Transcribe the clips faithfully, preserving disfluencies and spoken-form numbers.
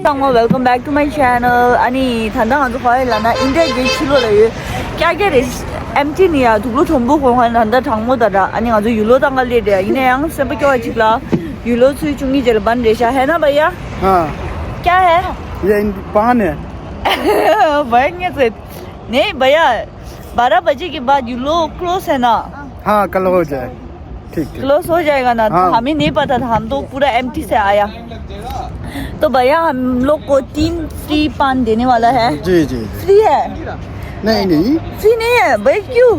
ཚང་མ། Welcome back to my channel. ཨ་ནི་ད་ལྟ་ང་ཚོ་ག་པར་ཡོད་ལབ་ན་ཨིན་ཌི་ཡ་གི་ཕྱི་ལོགས་ལ་ཡོད། ཀྱ་ཀྱ་རེད། ཨེམ་ཊི་ནི་ཡ་དུག་ལོག་དྲོན་པོ་གོན་མཁན། ད་ལྟ་གྲང་མོ་ད་ར། ཨ་ནི་ང་ཚོ་ཡུལ་ལོ་དང་ག་ལེ་རེད། ཡིན་ན་ཡང་སེམས་པ་སྐྱོ་བ་ཅིག་ལ་ཡུལ་ལོ་ཚུར་བཅུག་གི་རྗེས་ལ་བན་རེད་ཤག་ཧེ་ན་བ་ཡ། हाँ। क्या है? ये पान है। भैया ངས་ཚེ་ནས་भैया बारह बजे के बाद यू लोग क्लोज है ना? हाँ, कल हो जाए। ठीक, ठीक। क्लोज हो जाएगा ना? तो हाँ। हमें नहीं पता था, हम तो पूरा एम्प्टी से आया। तो भैया हम लोग को तीन फ्री पान देने वाला है। जी, जी। फ्री है? नहीं, नहीं। फ्री नहीं है भाई, क्यों?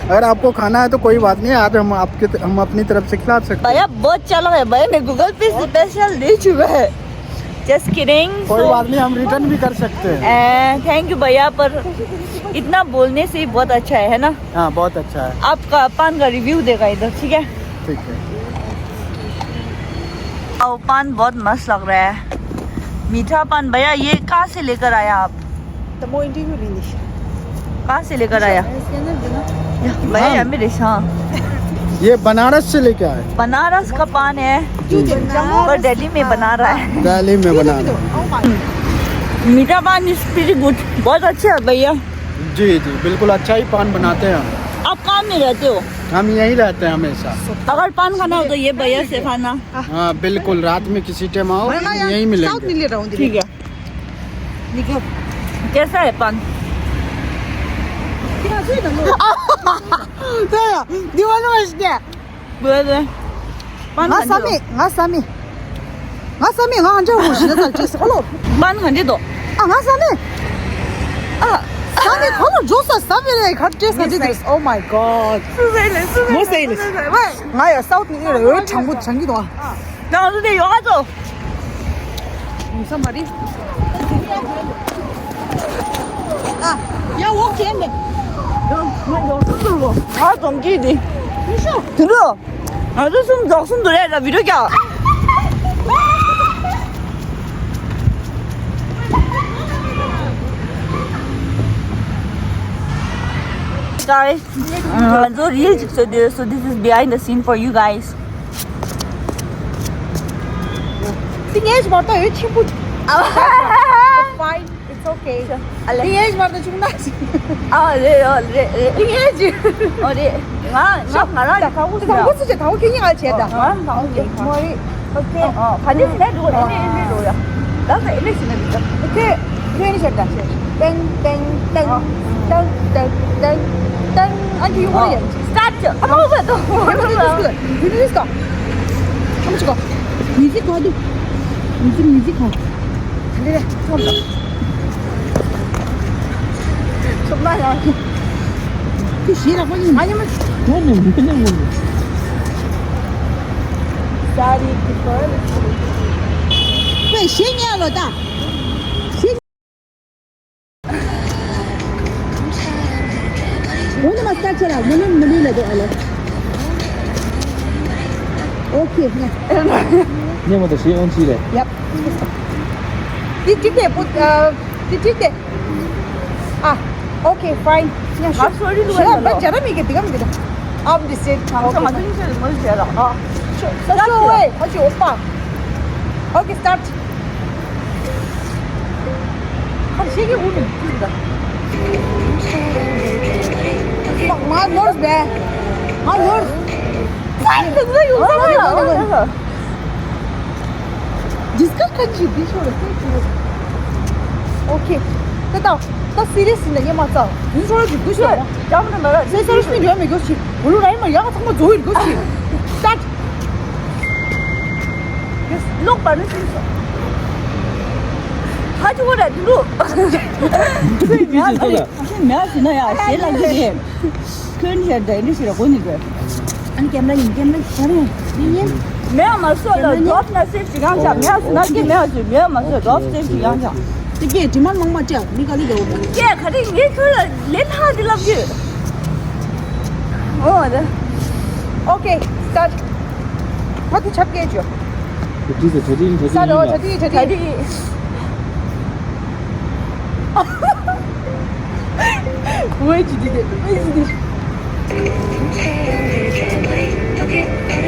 अगर आपको खाना है तो कोई बात नहीं, आप, हम आपके, हम अपनी तरफ से खिला सकते हैं। भैया बहुत चालाक है, भैया ने गूगल पे स्पेशल दे चुका है। Just kidding। कोई बात नहीं, हम रिटर्न भी कर सकते हैं। थैंक यू भैया, पर इतना बोलने से ही बहुत अच्छा है, है ना? हाँ, बहुत अच्छा है। आपका पान का रिव्यू देगा इधर, ठीक है? ठीक है। और पान बहुत मस्त लग रहा है, मीठा पान। भैया, ये कहाँ से लेकर आया आप? त म इन्टरभ्यू लिँदैछु। कहाँ से लेकर आया? यसको नै दिन। या, भैया, हाँ। यहाँ मेरे साथ। ये बनारस से लेके आए। बनारस का पान है, जी। पर दिल्ली में बना रहा है। दिल्ली में बना रहा है। मीठा पान is pretty good। बहुत अच्छा है भैया। जी, जी, बिल्कुल अच्छा ही पान बनाते हैं हम। आप कहाँ में रहते हो? हम यहीं रहते हैं हमेशा। अगर पान खाना हो तो ये भैया से खाना। हाँ, बिल्कुल, रात में किसी टाइम आओ, यहीं मिलेंगे। साउथ मिलेर आउँदै। ठीक है। निको। कैसा है पान? क्या सही ना? लो। तो दिवालो इसके। बोल दे। पान ང་ས་མེད། ང་ས་མེད། ང་ས་མེད། ང་འདྲ་བོ་ཞིག་ན་ཚར་ཅེས་ཁོ་ལོ། पान खाने दो। ཨ། ང་ས་མེད། ཨ། ས་མེད་ཁོ་ལོ་འཇོག་ས་ས་མེད་རེད། ཁ་ཏྲེ་ས་ཏྲེ་ཏྲེ། Oh my god. སུ་ཟེར་ལེ། སུ་ཟེར་མོ་ཟེར་ལེ། ང་ཡ་སའུ་ཐི་ཨེ་ར་ཡོད་དྲང་པོ་དྲང་གི་འདུག་ཨ། ནང་དུ་དེ་ཡོད་ཨ་ཙོ། ཡིན་ས་མ་རེད། ཨ། ཡ་འོག་བྱས་མེད། ང་འཛོམས་ཀྱི་དེ། ཡིན་ཤོག་དེ་འདྲ། ང་ཚོ་གསུམ་རྫོགས་གསུམ་དུ་རེད་ལ་བི་ཌིའོ་རྒྱག Guys, ང་ཚོ་རིལ་ཅིག་བཟོས་དུས། so this is behind the scene for you guys. དེ་ངས་མ་གཏོགས་ཡོད་ཆེན་པོ། Fine, it's okay. དེ་ངས་མ་གཏོགས་ཆུང་ན། ཨ་རེད། ཨ་རེད་རེད། དེ་ངས་ཨ་རེད། ང་ང་ང་རང་ད་ག་བོ་ད་ག་བོ་ཚུ་ཆེ་ད་བོ་ཁྱེད་ཉིད་ང་བྱས་ད། ང་ང་ཨོ་ཁེ། མོ་རི། ཨོ་ཁེ། ཨ། ཕ་ནི་སི་ནེ་རུ་ཨེ་ནི་ཨེ་ནི་རུ་ཡ། ད་ད་ཨེ་ནི་སི་ནེ་རུ་ད། ཨོ་ཁེ། ཁྱེད་ཉིད་བྱས་ད། ཏེང་ཏེང་ཏེང་ཏེང་ཏེང་ཏེང་ཏེང་། ཨ་ཁེ། ཡུ་མོ་རི། Start. ཨ་མོ་བ་དོ། ཡུ་མོ་རི། ཡུ་མོ་རི། ཨ་མོ་ཅི་གོ། མིའུ་ཛིག་གོ་དུ། མིའུ་ཛིག་མིའུ་ཛིག་གོ། འདི་རེད། ཁྱོད་ལ། ཁྱོད་ལ་ཡང་། ཁྱོད་ཞེ་དྲག་པོ་ཡིན། ཨ་ནི་མ། ཁྱོད་ནི་མི་ནི་མི། Sorry, people. ཁྱོད་ཞེ་ཉལ་ལོ་ད། ཞེ། འོ་ན་མ་སྟར་ཆ་ལ་མི་ལུས་མི་ལུས་ལ་དོ་ཨ་ལོ། ཨོ་ཁེ། ཉེ་མོ་དང་ཞེ་ཨོན་ཆི་རེད། Yep. དེ་འགྲིག་དེ་པོ། ཨ། དེ་འགྲིག་དེ། ཨ། Okay, fine. Yeah, sure. ང་སོ་རི་ལུགས་ལ་ལོ། ཇ་ར་མི་གེ་དེ་ག་མི་གེ་ད། Up the state. ང་ཚོ་ང་ཚོ་གཉིས་ཆ་རེ་མོ་ཟེར་ལ། ཨ། Sure. Sure. Sure. Hey, okay, oppa. Okay, start. ཁར་ཤེས་ཀྱི་འུ་མི་འདུག་ད། ང་ནོར་བས། ང་ནོར། ང་ནོར། Discuss ཁ་ཅིག་འདི་ཤོར་ལ་ཁྱེད་ཀྱི། Okay. ད་ད་ད་serious ཡིན་ན་ཉེ་མ་ཚ། འདི་ཤོར་ལ་འཇུག་དགོས་ཤོར་ལ། ཡག་མ་ན་མ་ར། སེ་སར་སུ་ཡོད་མེད་གོ་ཤི། འུ་རུ་ར་ཡི་མ་ཡག་ཚང་མ་རྫོགས་ཡོད་གོ་ཤི། Start. Yes. ལོག་པ་ནི་སུ་སོ། ཧ་ཅི་གོ་ར་འདི་རུ། མེད་སུ་ན་ཡ་ཞེ་ལ་གི་རེད། ཁོན་ཧེ་ད་ནི་ཤི་ར་གོ་ནི་གོ། ཨན་ཀེམ་ར་ཡིན་ཀེམ་ར་ཤར་ཡིན། མེ་མ་སོ་ལ་ཌོབ་ན་སེ་ཅི་གང་ཆ། མེ་སུ་ན་གི་མེ་སུ་མེ་མ་སོ་ཌོབ་སེ་ཅི་གང་ཆ། དེ་གས་དྲི་མ་མང་མ་སྤྲད་མི་ག་ལི་གའོ། ཀྱེ་ག་རེ་ངས་ཁྱོད་ལ་ལེན་ཧ་དེ་ལབ་རྒྱུ། ཨོ་དེ། Okay, start. ང་དེ་ཆབ་ཀྱེ་ཅོ། དེ་དྲིས་སེ་ད་དྲིས་ད་ས་རོ་ད་དྲིས་དྲིས་ད་དྲིས། ཝེ་ཅི་དི་དེ་ཝེ་ཅི་དི། ཨོ་ཀ་ད།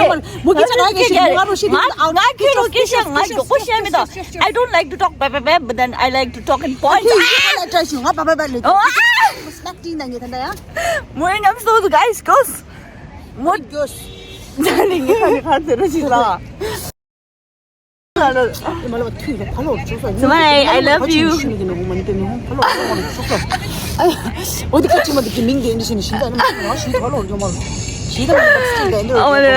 ཡོད་མ་རེད། མོ་སྐད་ཆ་ག་གེ་ཤེས་མོ་ང་རོ་ཤེས་ང་ང་ཁྱོད་རོ་སྐད་ཆ་ང་མགྱོགས་པོ་བཤད་མི་དང་། I don't like to talk blah blah blah, but then I like to talk in points. ཁྱོད་ཡིག་ཁ་ལ་བཀྲ་ཤིས་ང་བ་བ་བ་ལེ། ཨོ་ཨ། སྣག་ཏིང་ན་ངེ་ད་ད་ཡ། མོ་ཡ་ཉམས་སོ་guys girls. མོ་གྱོས། ད་ནི་ངེ་ཁ་ནི་ཁ་ཚེ་ར་ཞིག་ལ། ཨེ་མ་ལ་བ་ཐུས་ལ་ཕ་ལོ་ཅོ་ས། Smile, I love you. ཕ་ལོ་ཅོ་ས། འོ་དེ་ཁ་ཅི་མ་དེ་གི་མིང་དེ་འདི་ཤེས་ནི་ཤིན་ད་ནི་མ་ཤིན་ཕ་ལོ་ཅོ་མ་ཤིན་ད་ནི་མ་ཤིན་ད་ནི། ཨོ་ལེ།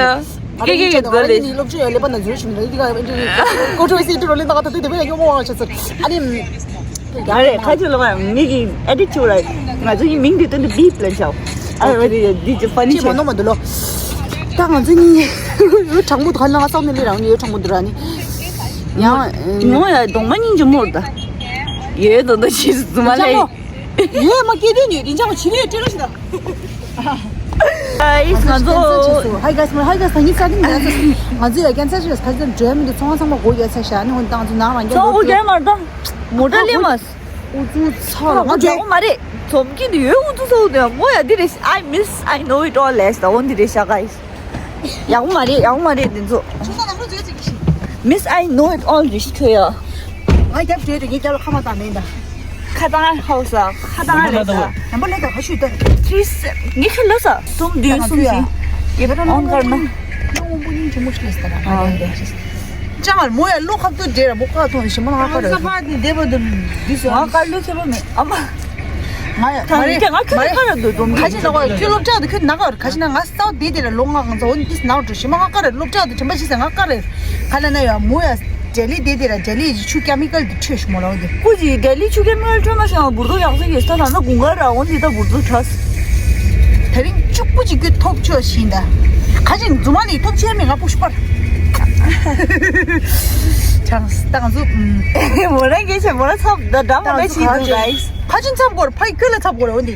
ཀེ་ཀེ་ཀེ་གོ་ལེ། ནི་སློབ་ཆོས་ཡ་ལེ་པ་ན་འཛུལ་ཤིན་ད་ཡི་ག་ཨེ་འདྲི་ཀོ་ཅོ་སི་ཏུ་རོ་ལེ་ད་ག་ད་དེ་དེ་བས་ཡོང་བ་ཆ་ཚར། ཨ་ནི། ཡ་རེད། ཁ་ཆེ་ལ་མ་མི་གི་attitude རེད། ང་ཚོ་ཡི་མིང་དེ་དོན་དུ་beef ལ་ཆགས། ཨ་རེད་འདི་ཅི་funny ཆེ་མ་ཆེ། ནོ་མ་འདུག་ལོ། ད་ང་ཚོ་གཉིས་ཡོད་དྲང་པོ་དུ་ཁ་ན་ང་སང་ནས་ལས་རང་ཡོད་དྲང་པོ་འདུག་ར་ནི། ཡང་ངོ་ཡ་གདོང་མ་སྙིང་རྗེ་མོར་ད། ཡོད་དོ་དོ་ཞིག་རྫུན་མ་ལས། ཡོད་མ་སྐྱེ་དུས་ནས་རིན་ཆང་ཆི་རེད་སྤྲེལ་ལོ་ཞིག་ད། Guys, ང་ཚོ། Hi guys, hi guys, ད་ངི་ས་གིན་ཡ་ས། ང་ཚོ་ཡ་ཀན་སར་ཞིག་ཁ་ཚོན་འགྲོ་མི་འདུག་ཚོང་ཚང་མ་སྒོ་ཡ་ས་ཤ་ནི་འོན་ཏང་ཚོ་ནང་རང་རྒྱ་ཚོང་སྒོ་རྒྱ་མ་རེད་ད། མོ་ཊ་ལེ་མ། ཨུ་ཚུགས་ཚ་ལ་ང་ཚོ་མ་རེད། ཚོམ་གྱི་འདི་ཡོད་ཨུ་ཚུགས་ཚ་འུ་དེ་མོ་ཡ་འདི་རེད། I miss, I know it all less ད་འོན་འདི་རེད་ཤ་guys. ཡག་པོ་མ་རེད། ཡག་པོ་མ་རེད་འདི་ཚོ། Miss, I know it all རེད་ཁྱོད་ཡ། ང་རྒྱབ་བྲོས་དུ་ངའི་རྒྱབ་ལ་ཁ་མ་བཏང་མེད་ད། ཁ་བཏང་ཧའོ་ས། ཁ་བཏང་རེད་ས། ཡང་པོ་ལས་ཀ་ཁ་ཤུས་ཏེ། ཁྲིས་ངའི་ཁ་ལོ་ས། སུམ་བདུན་སུམ་བཞི། ཡེ་བོན་ཀར་ན། ལོ་སྔོན་པོ་སྙིང་རྗེ་མོ་ཞིག་ལས་ས་ད་ར། ཨ་ཡ་ཡ། ཅང་མོ་ཡ་ལོ་ཁབ་ཏུ་འདྲེ་ར་མོ་ཀ་ཐོང་ཞིམ་མོ་ལ་ང་ཀ་ར། ས་ཕ་དེ་བདེ་བ་དུ་འདི་སོ། ང་ཀ་ལུ་ཁེ་བོ་མེད་ཨ་མ། ང་ཡ་མ་རེད་ང་ཁ་མ་རེད། ཁ་ར་འདུག་འཛོམས་ཁ་ཅི་ན་ཁོ་ཁྱོད་སློབ་གྲྭ་དུ་ཁྱོད་ན་ཁ་ར་ཁ་ཅི་ན་ང་སའོ་བདེ་དེ་ར་ལོ་ང་ང་ཚོ་འོ་འདི་ན་འགྲོ་ཞིམ་མོ་ང་ཀ་ར་སློབ་གྲྭ་དུ་དྲན་པ་ཞིག་ས་ང་ཀ་ར། ཁ་ལ་ན་ཡ་མོ་ཡ། འབྲས་ལི་དེ་དེ་ལ་འབྲས་ལི་ཡི་ཆུ་ཀེ་མི་ཀལ་དེ་འཕྲོད་ཤི་མོ་ལ་འོ་དེ། ཀུ་ཅི་འབྲས་ལི་ཆུ་ཀེ་མི་ཀལ་འཕྲོད་མ་ཤེས་ང་འབུར་དོ་ཡག་ས་ཡོད་ས་ད་ན་དགུན་ཁ་ར་འོ་འདི་ད་འབུར་དོ་ཁྲ། དེ་རིང་གཅུག་པུ་ཅིག་གི་ཐོབ་ཆོག་ཤིན་ད། ཁ་ཅིག་རྫུན་མ་ནི་ཐོབ་ཆོག་མི་ང་པུ་ཤི་པར། ཆང་སྟངས་སུ། མོ་རང་གིས་བྱས་མོ་རང་ཚབ་ད་འདྲ་མ་ན་ཤི་འདུག་གའི། ཁ་ཅིག་ཚབ་གོར་ཕ་ཡི་ཁྱོད་ལ་ཚབ་གོར་འོ་འདི།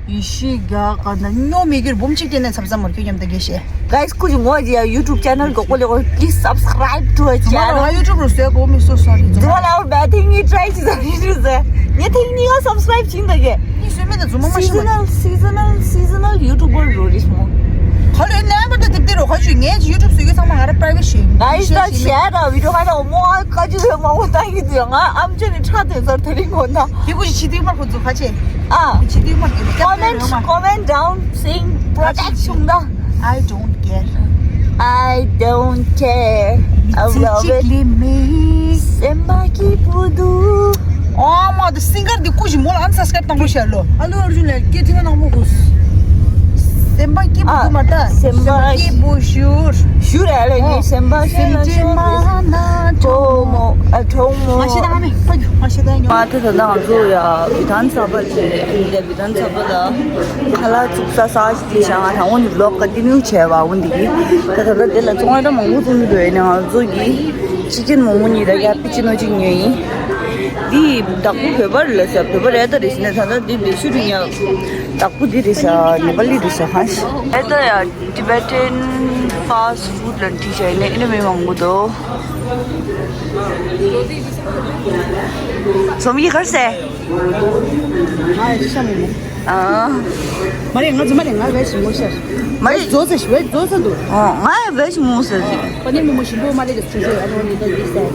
ཡེ་ཤེས་རྒྱ་གར་ན་སྨྱོ་མི་གིར་འབུམ་གཅིག་སྤྲད་ནས་ཚབ་ཚབ་མར་ཁྱོད་མཉམ་དུ་དགེ་བཤད། Guys, ཁུ་ཅི་མོ་ཇི་ཡ་YouTube channel གོ་ལེ་གོ། Please subscribe to our channel. ང་YouTube རུ་ཟེར་གོ་མི་སོ་sorry. Zuma la or ba thing ni try chi sa ni sa. Ni thing ni subscribe chin da ge. Ni sui me da Zuma ma shi ma. Seasonal, seasonal, seasonal YouTuber རུ་རིས་མོ། ཁ་ལོ་ནས་མ་ད་དེབ་དེ་རོ་ཁ་ཆུ་ངས་YouTube སུ་གི་ཚང་མ་ང་ར་private ཤེས། Guys, ད་share ད་video ཁ་ད་མོ་ཨ་ཁ་ཆུ་མ་མོ་ད་གི་དེ་ང་ཨམ་ཆེ་ནི་ཁྲ་དེ་ཟར་དེ་རིང་གོ་ན། དེ་ཀུ་ཞིག་ཆི་དེ་མ་ཁོ་ཚོ་ཁ་ཆེ། ཨ། ཆི་དེ་མ་དེ་ཀ་comment, comment down saying protect ཤུང་ད། I don't care. I don't care. I love it. སེམས་པ་སྐྱིད་པོ་འདུག་ཨ་མ་དེ་singer དེ་ཀུ་ཞིག་མོ་ལ་unsubscribe དང་པོ་བྱས་ལོ། ཨ་ལུ་ཨར་ཇུན་ལ་སྐད་ཐིག་ནག་པོ་གོ། སེམས་པ་སྐྱིད་པོ་འདུག་མ་ད། སེམས་པ་སྐྱིད་པོ་ཞུར། ཞུ་རེད་ལེ་ངའི་སེམས་པ་སེམས་ཅན་མ་ན་གྲོགས་མོ། ཨ་གྲོགས་མོ། ང་ཤི་དང་མེ་ཕ་གི་ང་ཤི་དང་ཉོ། ང་དེ་ད་ང་ཚོ་ཡ་བི་ཐན་ཚ་པ་ཆེ་ལེ་བི་ཐན་ཚ་པ་ད་ཁ་ལག་བཙུགས་ས་ས་ཞིག་དེ་བྱ་ང་དང་འོ་ནི་vlog continue བྱས་བ་འོ་འདི་གི་ད་ད་ད་དེ་ལ་ཚོང་ཨ་ད་མང་པོ་བཙུགས་འདུག་ཨེ་ནི་ང་ཚོ་གི་chicken མོག་མོ་གཉིས་ད་ཡ་པི་ཅི་ནོ་གཅིག་ཉོས་ཡིན། འདི་བདག་པོ་བོད་པ་རེད་ལ་ཟེར་བོད་པ་རེད་ད་རེད་ཟེར་ནས་ད་ད་འདི་བེད་ཤུ་རིང་ཡ་བདག་པོ་འདི་རེད་ཟེར་ནེ་པ་ལི་རེད་ཟེར་ཧ་ཤི། ཨེ་ད་ཡ། Tibetan fast food ལ་འཁྲིད་བྱས་ནས་ཨེ་ནི་མི་མང་པོ་འདུག་སོམ་ཡི་གར་སེ། ང་ཡི་ཤ་མོ་མོ། ཨ། མ་རེད་ང་ཚོ་མ་རེད་ང་བེ་ཞིམ་མོ་ཤ། མ་རེད། བཟོ་ཚེ་ཞིམ་བཟོ་ཚེ་འདུག་ཨ་ང་ཡི་བེ་ཞིམ་མོ་ཟེར་ཞིག་པ་ནི་མི་མོ་ཞིམ་པོ་མ་རེད་ལ་ཚུར་ཤོར་ཨ་ནི་འདི་ད་འདི་ཟེར།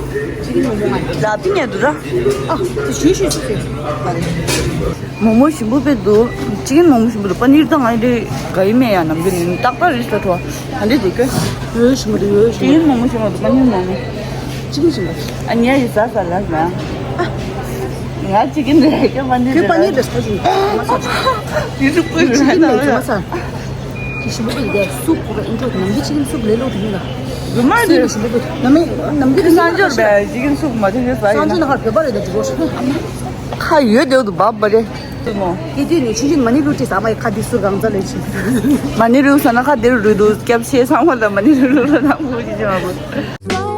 ཅི་གི་མོ་མོ་ང་ཡི། ལ་པི་ཉལ་འདུག་ར། ཨ་དེ་ཞུ་ཞུ་ཞུ་ཞུ། མ་རེད། མོག་མོག་ཞིམ་པོ་དཔེ་འདུག chicken མོག་མོག་ཞིམ་པོ་འདུག་པ་ནིར་དང་ཨ་རི་ག་ཡི་མེད་ཡ་ནམ་རྒྱུན་ནི་ཏག་ཏག་རིས་ལ་ཐོ། ཨ་འདི་འདུག་གོ། ཡོད་ཞིམ་པོ་འདུག་ཡོད་ཞིམ་པོ། chicken མོག་མོག་ཞིམ་པོ་འདུག་པ་ནིར་མོག་མོག chicken ཞིམ་པོ། ཨ་ཉལ་ཡི་ཟ་ཟ་ལ་ཟ། ང་chicken རེད་ཀྱང་པ་ནིར་ཁྱོད་པ་ནིར་རེད་ཟ་ཞིམ་པོ་མ་ཟ། ཡི་ཟུག་པོ་རེད་ཟ་ན་ཟ། ཞིམ་པོ་འདུག་སུབ་གོ་ཨིན་ཇོ་ནམ་རྒྱུན་chicken སུབ་ལས་ལོ་དུ་མི་ལ། རུ་མ་རེད། ཞིམ་པོ་འདུག་ནམ་རྒྱུན་སང་ཇོར་བས་chicken སུབ་མ་དུ་ཡོད་ཟ་ཡིན་ན། སང་ཇོར་ན་ཧར་བོད་པ་རེད་ད་འགྲིག་གོ། ཁ་ཡོད་དེ་འདུག་བབ་བ་རེད། དེ་མོ། དེ་དུས་ནས་ཆུ་ཆུན་མ་ཎི་ལུ་ཏི་ཟ་མ་ཡི་ཁ་དེ་སུ་གང་ཚ་ལས་ཆུ། མ་ཎི་རུ་ས་ན་ཁ་དེ་རུ་རུ་དུ་སྐྱབས་ཆེ་ཚང་མ་ལ་མ་ཎི་རུ་རུ་ན་མུ་ཅི་ཅི་མ་བུ།